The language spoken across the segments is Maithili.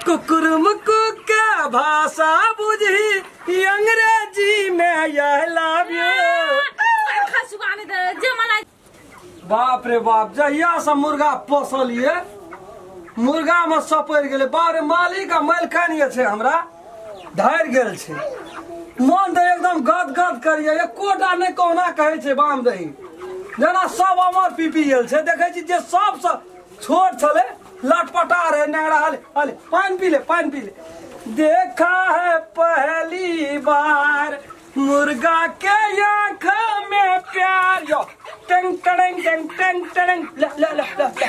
कुकुर मुकु के भाषा बुझी अंग्रेजी में I love you. बाप रे बाप, जहिया से मुर्गा पोसलिए मुर्गा में सपरि गेलै। बाप रे, मालिक आ मालिकान छै हमरा ढारि गेल छै। मन तऽ एकदम गद गद करिए, एकोटा नहि कहुना कहै छै बाम दही, जेना सब अमर पीपी गेल छै। देखै छी जे सबसँ छोट छलै लटपटा रहे नेंगरा, हले हले पानि पी ले पानि पी ले। देखा है पहली बार मुर्गा के आँख में प्यार, यो टंग टंग टंग टंग टंग ले ले ले ले।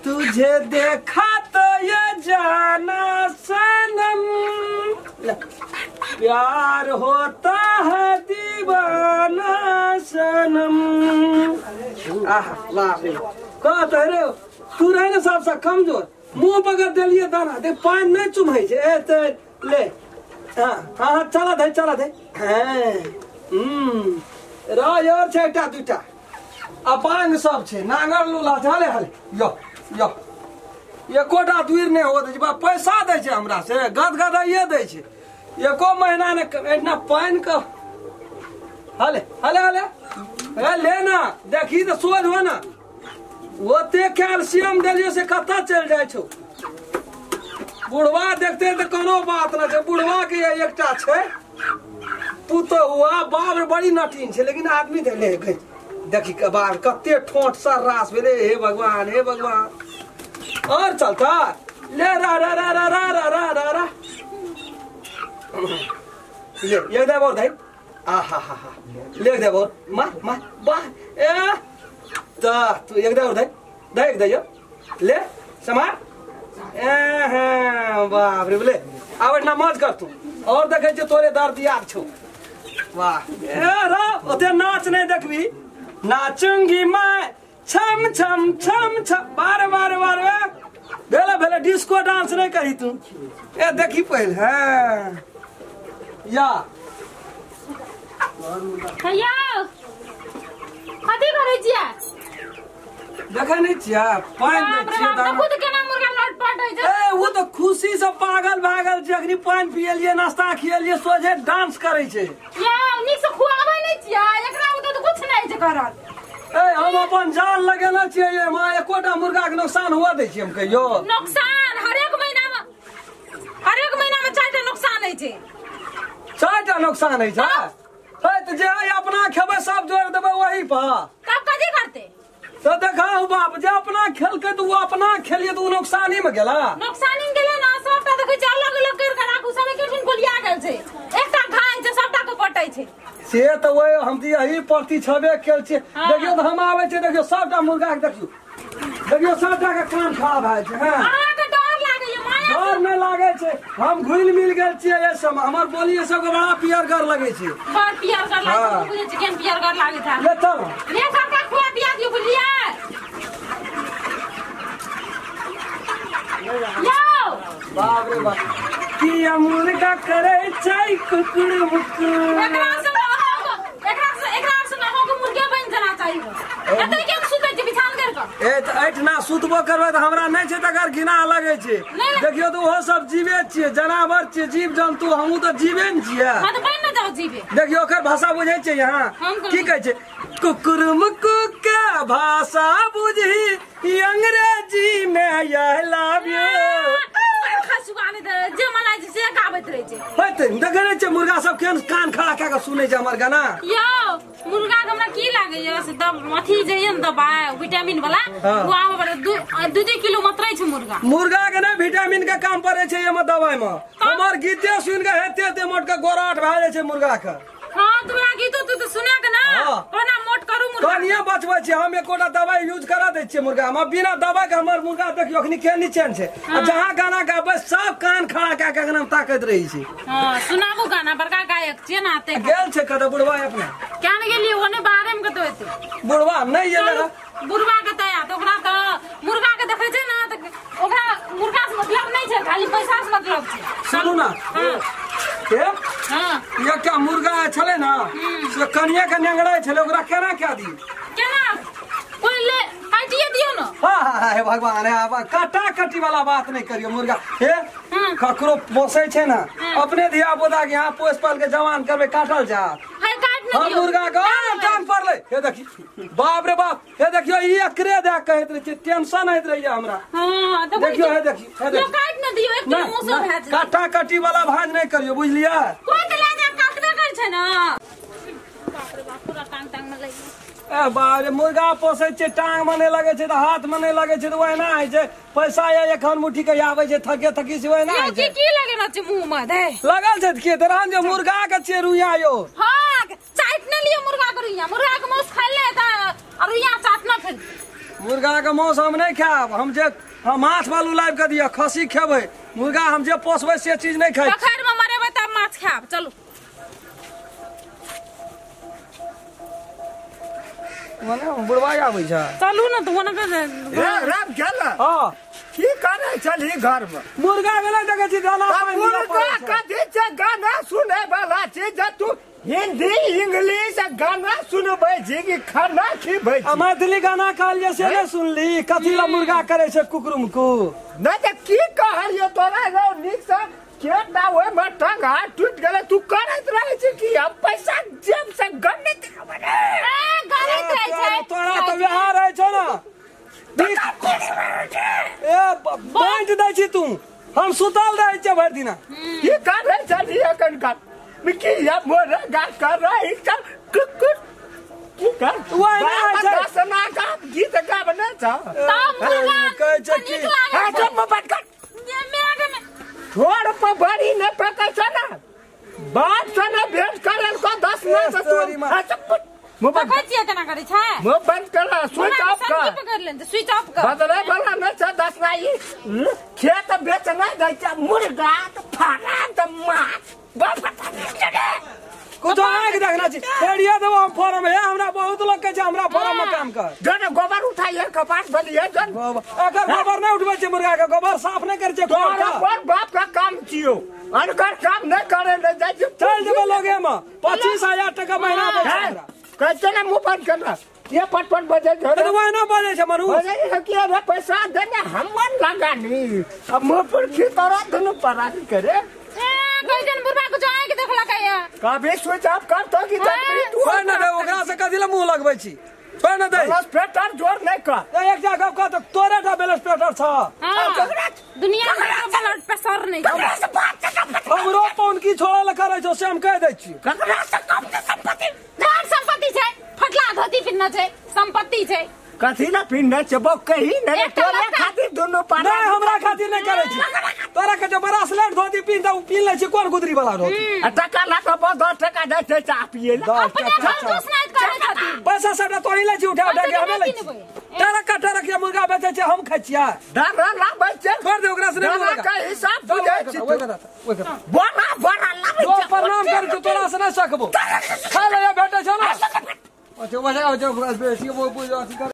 तुझे देखा तो ये जाना सनम, प्यार होता है दीवाना सनम। आहा वाह रे, कहत रे तू रहे ने सबसे कमजोर, मुंह पकड़ देलिए दाना दे पानि नहीं चुमै छै। ए ते ले, हाँ हाँ चला दे चला दे। हाँ रह और छै एकटा दूटा अपांग सब छै, नांगर लूला छै। हले हले यो यो, एकोटा दूर नहि हो दै छै। बा पैसा दै छै हमरा से, गद गदाइए दै छै, एको महीना ने एतना पानि के। हले हले हले ए ले ना, देखी तऽ सोझ हो ना, ओते कैल्शियम देलियो से कतऽ चलि जाइ छौ। बुढ़वा देखते तऽ कोनो बात नहि छै, बुढ़वा के एकटा छै पुतहुआ, बाप रे बड़ी नटीन छै, लेकिन आदमी ले गई देखी बाप कते ठोंठ सर रास भेलै। हे भगवान हे भगवान, और चलता ले रा रा रा रा रा रा रा रा रा ले एक दे और दे। आ हा हा हा ले दे और मा मा बा ए ता तू एक दे और दे दे एक दे यो ले समार। ए हां बाप रे, बोले आब ना मौज कर तू, और देखै छै तोरे दर्द याद छौ। वाह ए रा ओते नाच नहीं देखबी, नाचूंगी मैं छम छम छम छम बार बार बार। भेले भेले डिस्को डांस नहीं करी तू, ए देखी पहले। हाँ या हैया कथी करै छियै? देखै नहीं छियै पानि दै छियै दाना। देखू तऽ केना मुर्गा लटपट होइ छै। ए ओ तऽ खुशी से पागल भागल छै, अखनी पानि पियलियै नाश्ता खियलियै सोझे डांस करै छै। यौ नीक से खुआबै नहि छियै एकरा, ओ तऽ कुछ नहि छै करल। ए हम अपन जान लगेने छियै एहिमे, एकोटा मुर्गा के नुकसान हुआ दै छियै हम कहियो? नुकसान हरेक महीना में, हरेक महीना में 4टा नुकसान होइ छै। 4टा नुकसान होइ छै? हे तऽ जे अपना खेबै सब जोड़ि देबै वही पर, तब कथी करतै? तो देखाउ बाप, जे अपना खेलकै तऽ ओ अपना खेलिए तऽ ओ नुकसानी में गेला। नुकसानी में गेलै ना, सबटा देखै छै अलग अलग करि के राखू, सब एकेठिन गोलिया गेल छै, एकटा घाय छै सबटा के पटै छै। से तऽ वही हम तऽ यही प्रति छबे केल छियै। देखियौ तऽ हम आबै छियै, देखियौ सबटा मुर्गा के देखियौ देखियौ सबटा के कान खड़ा भए छै। हँ अहाँके डर लागैया? माया डर नहि लागै छै, हम घुलि मिल गेल छियै एहि सबमे, हमर बोली सबके बड़ा पियरगर लगै छै। बड़ पियरगर लागै छै, बुझै छी केहन पियरगर लागै छै। ले चल ले सबटा खुआ पिया दियौ बुझलियै? यौ बाप रे बाप, की मुर्गा करै छै कुकुर मुकुर। एकरा से एकरा से अहाँके मुर्गे बनि जाना चाही। एतै केहन सुतै छै बिछान कर के? ए तऽ एहिठिना सुतबो करबै तऽ हमरा नहि छै तकर घृणा लगै छै। देखियौ तऽ ओहो सब जीवे छियै, जनावर छियै, जीव जन्तु, हमहूँ तऽ जीवे ने छियै। हँ तऽ बनि ने जाउ जीवे। देखियौ ओकर भाषा बुझै छियै यहाँ की कहै छै? कुकुर मुकु के भाषा बुझी अंग्रेजी में I love you. जे मन छै से गाबैत रहै छै। होइते देखै नहि छियै मुर्गा सब केहन कान खड़ा कए के सुनै छै हमर गाना। यौ मुर्गा के हमरा की लागैया से दब अथी जे ये ने दबाइ विटामिन वाला, ओ आबै बड़ 2-2 किलो मात्रै छै मुर्गा। मुर्गा के नहि विटामिन के काम पड़ै छै एहिमे दबाइ मे। हमर गीते सुनि के हेते हेते मोट के गोराट भए जाइ छै मुर्गा के। हाँ तोरा गीतो तू तऽ सुना के ना कोना मोट करू मुर्गा। कनिये बचबै छियै हम, एकोटा दबाइ यूज करा दै छियै मुर्गा मे, बिना दबाइ के हमर मुर्गा देखियौ अखनी केहन निचैन छै। आ जहाँ गाना गाबै सब कान खड़ा कए के एकदम ताकैत रहै छै। हाँ सुनाबू गाना, बड़का गायक छियै ना ते। गेल छै कतऽ बुढ़वा अपना? क्या ने गेलियै ओने बाहरे मे कतौ एतै। बुढ़वा नहि एलै। बुढ़वा के तऽ आयत, ओकरा तऽ मुर्गा के देखै छै ना तऽ ओकरा मुर्गा से मतलब नहि छै, खाली पैसा से मतलब छै। सुनू ना एकटा मुर्गा छलै ना से कनिया के नेंगड़ै छलै, ओकरा केना कए दी? केना कोई ले काटिए दियौ ना। हाँ हे भगवान हे काटा कटी वाला बात नहीं करियो मुर्गा हे ककरो पोसै छै ना अपने धिया पुता के यहाँ पोस पाल के जवान करबे काटल जा हम मुर्गा के टांग पड़लै हे देखी बाप रे बाप हे देखियो ई एकरे दे कहैत रहै छै टेंशन होइत रहैया हमरा। हां देखियो हे देखी हे देखी काट न दियो एक मुंह से भए जाय काटा कटी वाला भांज नहीं करियो बुझलियै कोई त ले जा काटबे कर छै ना बाप रे बाप पूरा टांग टांग में लागि ए बाप रे मुर्गा पोसै छै टांग में नहि लगै छै त हाथ में नहि लगै छै त ओहिना होइ छै पैसा या एखन मुट्ठी के आबै छै थके थकी से ओहिना होइ छै की की लगेना छै मुंह में दे लगल छै के तोरा जे मुर्गा के छै रुइया यो। हां चाट न लियो मुर्गा के रुइया मुर्गा के मांस खाइ ले त रुइया चाटना फिर मुर्गा के मांस हम नहीं खायब हम जे हम माछ बालू लाबि के दिअ खसी खेबै मुर्गा हम जे पोसबै से चीज नहीं खाइ पोखरि में मरेबै तब माछ खायब चलू मने बुढ़वा आबै छै चलू न त ओना के राम गेल हां की करै छली घर में मुर्गा गेलै देखै छी दाना पानी मुर्गा कथी छै गाना सुनै वाला छै जे तू हिंदी इंग्लिश गाना सुनबै छी कि खाना खिबै छी मैथिली गाना कहलियै से नहि सुनली कथी ला मुर्गा करै छै कुकरुम कु नहि तऽ की कहलियै तोरा रौ नीक से खेत ना ओहिमे टांग हाथ टूटि गेलै तू करैत रहै छी कि हम पैसा जेब से गणित गणित रहै छै तोरा तऽ व्यवहार रहै छौ ने ए बाँटि दै छी तू हम सुतल रहै छियै भरि दिना की करै छली एखन का की या मुर्गा करै छ कुकुर की कर ओहिना होइ छै दसना गा गीत गाब नै छ तब मुर्गा कहै छै की हां चुप बंद कर छोड़ पर बड़ी न पकै छ ना बाप से न भेंट करल को 10 ना से तू मुंह बंद देखै छियै केना करै छै मुंह बंद कर स्विच ऑफ कर की पकड़ लेन स्विच ऑफ कर बदले वाला न छ 10 ना ई खेत बेच नै दै छ मुर्गा त फारा त माछ बाप कुछ आँख देखना छी फेरिया देबो हम फॉर्म हे हमरा बहुत लोग कहै छै हमरा फॉर्म में काम कर जन गोबर उठाइए कपाट बलिए जन एकर गोबर नहीं उठबै छै मुर्गा के गोबर साफ नहीं करै छै तोरा पर बाप का काम छियो अनकर काम नहीं करे ले जाइ छै चल जेबै लोगे में 25000 टका महीना दै छै हमरा कहै छै ने मुंह बंद करना ये पटपट बजे छै त ओहिना बजै छै मनु बजै छै कि अरे पैसा देने हमर लगा नी अब मुंह पर की तोरा दुनु परानी करे कहि दिन बुढ़बा को जाय के देखलकै या कभी स्विच ऑफ कर तो कि तू छोड़ न दे ओकरा से कथी ले मुंह लगबै छी छोड़ न दे बेलस्पेटर जोर नहीं कर एक जगह गप कर त तोरे टा बेलस्पेटर छ दुनिया में ब्लड प्रेशर नहीं हमरो पौन की छोड़े ल करै छौ से हम कहि दै छी ककरा से कम के संपत्ति कौन संपत्ति छै फटला धोती पिन्हना छै संपत्ति छै कथी ना पिन्हने छै बो कही नहीं तोरे खातिर दुनु पारा नहीं हमरा खातिर नहीं करै छी तोरा के जो ब्रासलेट धोती पिन्ह त उ पिन्ह लै छी कोन गुदरी वाला धोती आ टका ला के 10 टका दै छै चाह पिए ला अपने कंजूस नहीं करै छथिन पैसा सबटा तोही लै छी उठा उठा के हमे लै छी टरक टरक के मुर्गा बेचै छै हम खाइ छियै डर लाबै छै छोड़ दे ओकरा से नहीं मुर्गा के हिसाब बुझै छी ओइ कथा ओइ कथा बोला बोला लाबै छै प्रणाम करै छी तोरा से नहीं सकबो खा ले भेटै छौ ना अच्छा वजह वजह बेसी वो अथी कर।